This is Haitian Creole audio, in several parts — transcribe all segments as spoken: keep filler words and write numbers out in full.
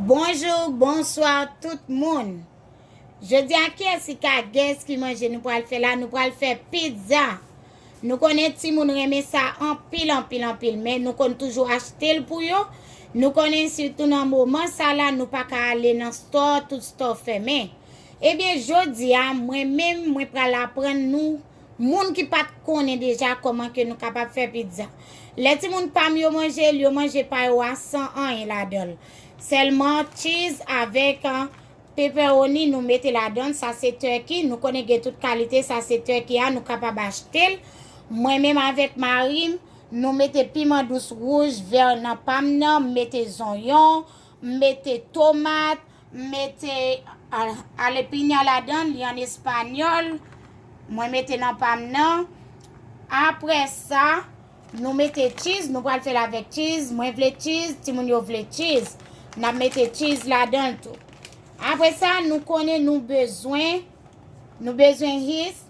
Bonjou, bonswa tout moun. Jodi a, kiyès ki ka guess ki manje nou pral fè la? Nou pral fè pizza. Nou konnen timoun renmen sa anpil, anpil, anpil, men nou konn toujou achte l pou yo. Nou konnen sitou nan moman sa la, nou pa ka ale nan store, tout store fèmen. Ebyen, jodi a, mwen menm, mwen pral aprann nou, moun ki pa t konnen deja, kòman ke nou kapab fè pizza. Lè timoun pa m yo manje l, yo manje pa yo a san anyen ladan l. Sèlman cheese avèk, ah, pepperoni nou mete ladan l. Sa se turkey, nou konnen gen tout kalite, sa se turkey a, nou kapab achte l. Mwen menm avèk mari m, nou mete piman dous wouj, vè nan pa m nan, m mete zonyon, m mete tomat, m mete al-, alepinya ladan l, li an espanyòl. Mwen mete nan pa m nan. Apre sa, nou mete cheese, nou pral fè l avèk cheese. Mwen vle cheese, timoun yo vle cheese. N ap mete cheese ladan l tou. Apre sa, nou konnen nou bezwen, nou bezwen yeast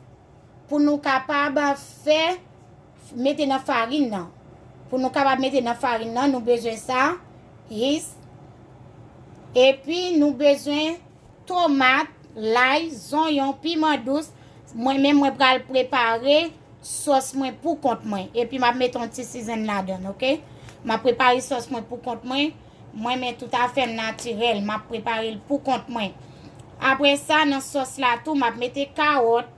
pou nou kapab fè, mete nan farin nan. Pou nou kapab mete nan farin nan, nou bezwen sa, yeast. Epi nou bezwen tomat, lay, zonyon, piman dous. Mwen menm, mwen pral prepare sòs mwen pou kont mwen. Epi m ap mete yon ti season ladan l, oke? M ap prepare sòs mwen pou kont mwen. Mwen men tout afè m natirèl. M ap prepare l pou kont mwen. Apre sa, nan sòs la tou, m ap mete kawòt.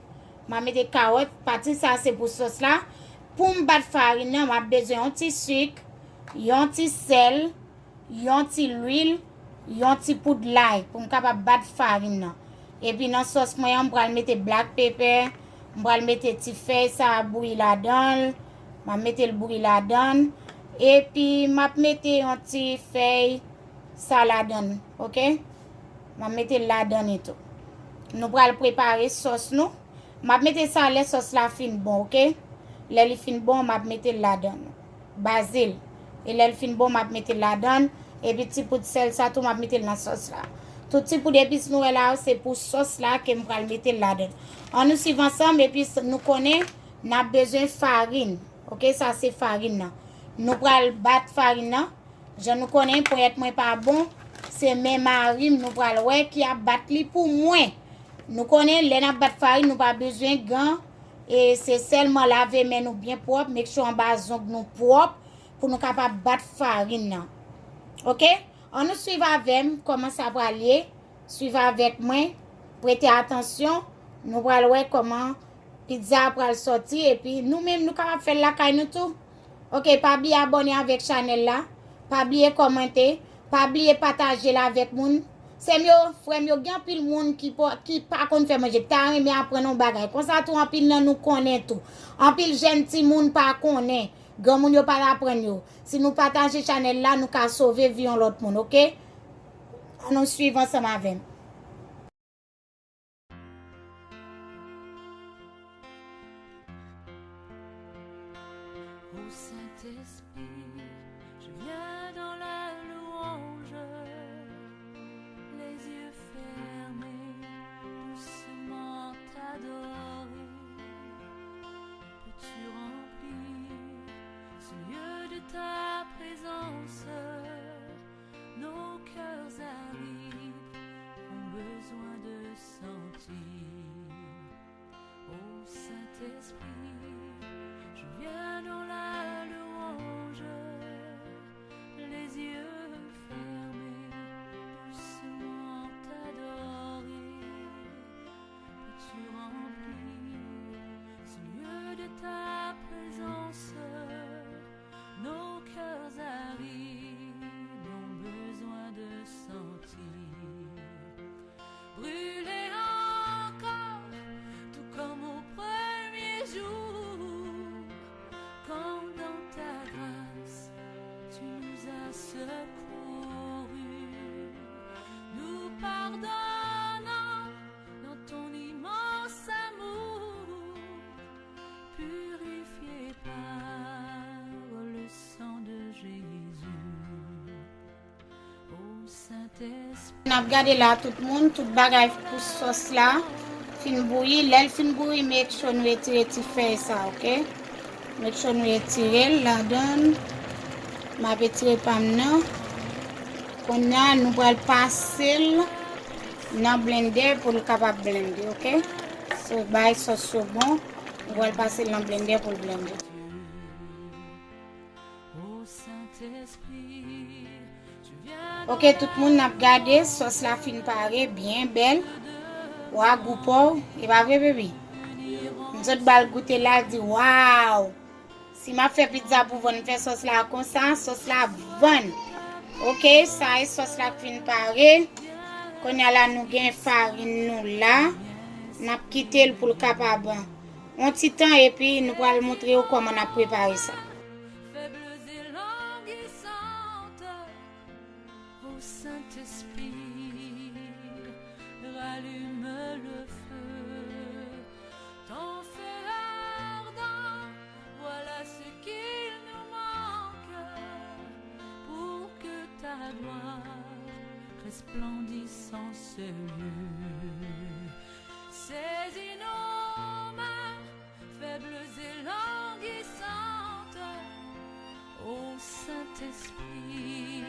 M ap mete kawòt. Pati sa se pou sòs la. Pou m bat farin nan, m ap bezwen yon ti sik, yon ti sèl, yon ti lwil, yon ti poud lay pou m kapab bat farin nan. Epi nan sòs mwen an, m pral mete black pepper, m pral mete ti fèy sa a bouyi ladan l, m ap mete l bouyi ladan l. Epi m ap mete yon ti fèy sa ladan l, oke? M ap mete l ladan li tou. Nou pral prepare sòs nou. M ap mete sa lè sòs la fin bon, oke? Lè li fin bon, m ap mete l ladan l. Bazil. E lè l fin bon, m ap mete l ladan l. Epi ti poud sèl sa tou, m ap mete l nan sòs la. Tout ti poud epis nou wè la yo, se pou sòs la ke m pral mete l ladan l. Ann nou swiv ansanm, epi s-, nou konnen n ap bezwen farin. Oke, sa se farin nan. Nou pral bat farin nan. Jan nou konnen, ponyèt mwen pa bon, se men mari m nou pral wè ki ap bat li pou mwen. Nou konnen, lè n ap bat farin, nou pa bezwen gan, e se sèlman lave men nou byen pwòp, make sure anba zong nou pwòp, pou nou kapab bat farin nan. Oke? Ann nou swiv avè m kòman sa pral ye. Swiv avèk mwen, prete atansyon, nou pral wè kòman pizza a pral sòti, epi nou menm nou kapab fè l lakay nou tou. Oke, pa bliye abòne avèk chanèl la, pa bliye kòmante, pa bliye pataje l avèk moun. Sè m yo, frè m yo, gen anpil moun ki pa, ki pa konn fè manje, ki ta renmen aprann yon bagay. Konsa tou, anpil nan nou konnen tou. Anpil jèn timoun pa konnen, granmoun yo pa t aprann yo. Si nou pataje chanèl la, nou ka sove vi yon lòt moun, oke? Ann nou swiv ansanm avè m. Ô Saint-Esprit, je viens dans la louange, les yeux fermés, doucement t'adorer. Peux-tu remplir ce lieu de ta présence? Nos cœurs arides ont besoin de sentir. Ô Saint-Esprit, je viens dans la louange, les yeux fermés, doucement t'adorer. Peux-tu remplir ce lieu de ta présence? Nos cœurs arides ont besoin de sentir. Brûler encore, tout comme au premier jour, quand dans ta grâce tu nous as secourus. Nous pardonnons dans ton immense amour, purifiés par le sang de Jésus. Ô Saint-Esprit. N ap gade la, tout moun, tout bagay pou sòs la fin bouyi. Lè l fin bouyi, make sure nou etire ti fèy sa, oke? Make sure nou etire l ladan l. M ap etire pa m nan. Kounye a, nou pral pase l nan blendè pou l kapab blende, oke? So, bay sòs yo bon, nou pral pase l nan blendè pou l blende. Oke, tout moun, n ap gade, sòs la fin pare, byen bèl. Wa, gou pa w, e pa vre, baby? M sot ba l goute la, l di, "Waw!" Si m ap fè pizza pou vann, m fè sòs la konsa, sòs la vann. Oke, sa e sòs la k fin pare. Kounye a la, nou gen farin nou la. N ap kite l pou l kapab yon ti tan, epi nou pral montre w kòman n ap prepare sa. Ô Saint-Esprit, rallume le feu, ton feu ardent, voilà ce qu'il nous manque pour que ta gloire resplendisse en ce lieu. Saisis nos mains, faibles et languissantes, ô Saint-Esprit,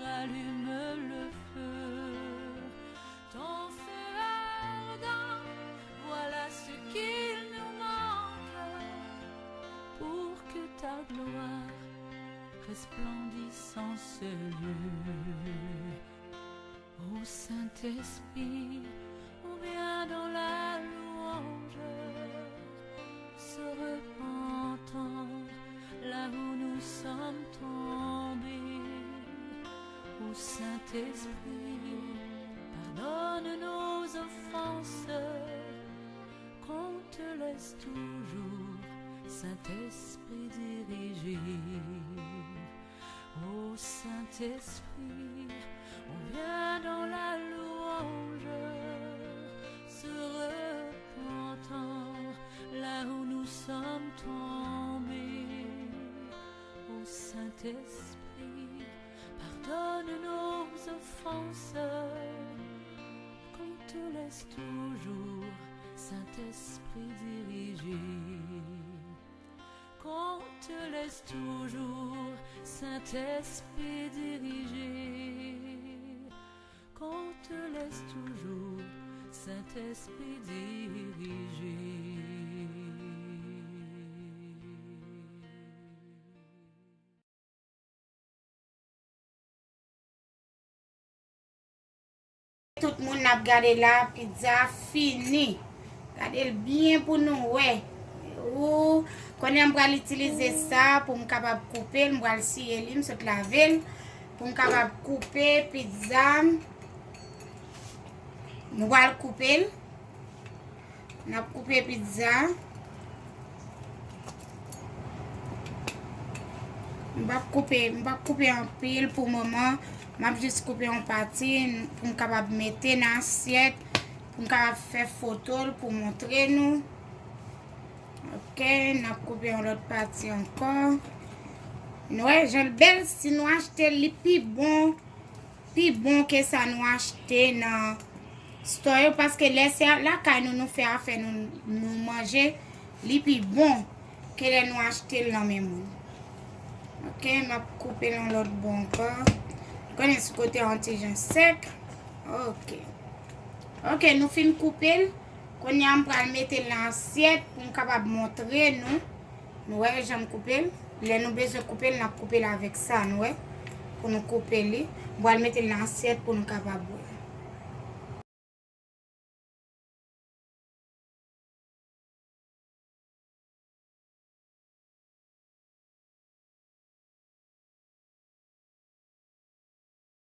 rallume le feu, ton feu ardent, voilà ce qu'il nous manque pour que ta gloire resplendisse en ce lieu. Ô Saint-Esprit, on vient dans la louange, se repentant là où nous sommes tombés. Ô Saint-Esprit, pardonne nos offenses, qu'on te laisse toujours, Saint-Esprit, diriger. Ô Saint-Esprit, on vient dans la louange, se repentant là où nous sommes tombés. Ô Saint-Esprit, pardonne nos offenses, qu'on te laisse toujours, Saint-Esprit, diriger. Qu'on te laisse toujours, Saint-Esprit, diriger. Qu'on te laisse toujours, Saint-Esprit, diriger. Tout moun n ap gade la, pizza fini. Gade l byen pou nou wè. Ou konnen m pral itilize sa pou m kapab koupe l, m pral siye li, m sot lave l. Pou m kapab koupe pizza m. Nou pral koupe l. N ap koupe pizza. M p ap koupe, m p ap koupe anpil pou moman. M ap jis koupe yon pati pou m kapab mete nan asyèt, pou m kapab fè foto l pou montre nou. Oke, n ap koupe yon lòt pati ankò. Nou wè jan l bèl, si nou achte l, li pi bon. Pi bon ke sa nou achte nan store yo, paske lè se lakay nou nou fè afè nou, nou manje, li pi bon ke lè nou achte l nan men moun. Oke, m ap koupe l yon lòt bò ankò. Ou konnen sou kote a yon ti jan sèk. Oke. Oke, nou fin koupe l. Kounye a m pral mete l nan asyèt pou m kapab montre nou. Nou wè jan m koupe l? Lè nou bezwen koupe l, n ap koupe l avèk sa, nou wè? Pou nou koupe li. M pral mete l nan asyèt pou nou kapab wè.